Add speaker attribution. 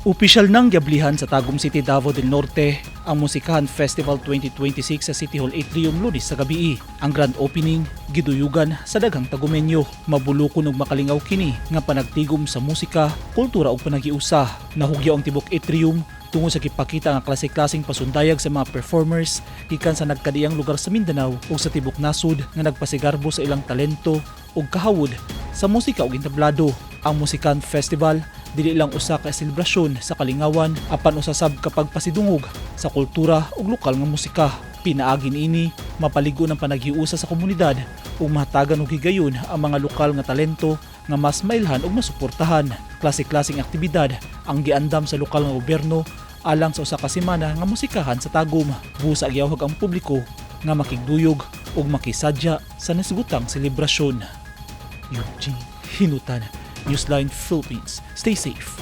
Speaker 1: Opisyal nang giablihan sa Tagum City, Davao del Norte ang Musikahan Festival 2026 sa City Hall Atrium Lunes sa gabii. Ang grand opening giduyugan sa daghang Tagumenyo. Mabulukon ug makalingaw kini nga panagtigom sa musika, kultura ug panaghiusa. Nahugyaw ang tibok atrium tungod sa gipakita nga klase-klaseng pasundayag sa mga performers gikan sa nagkadiang lugar sa Mindanao ug sa tibok nasod nga nagpasigarbo sa ilang talento ug kahawod sa musika ug entablado. Ang Musikahan Festival dili lang usa ka selebrasyon sa kalingawan apan usa sab ka pagpasidungog sa kultura ug lokal nga musika. Pinaagi niini, mapaligo ng panaghiusa sa komunidad ug mahatagan og higayon ang mga lokal nga talento nga mas mailhan ug masuportahan. Klase-klaseng aktibidad ang giandam sa lokal nga gobyerno alang sa usa ka semana nga musikahan sa Tagum. Busa giyawhag ang publiko nga makigduyog ug makisadya sa nasugutang selebrasyon. Eugene Hinutan, Newsline Philippines. Stay safe.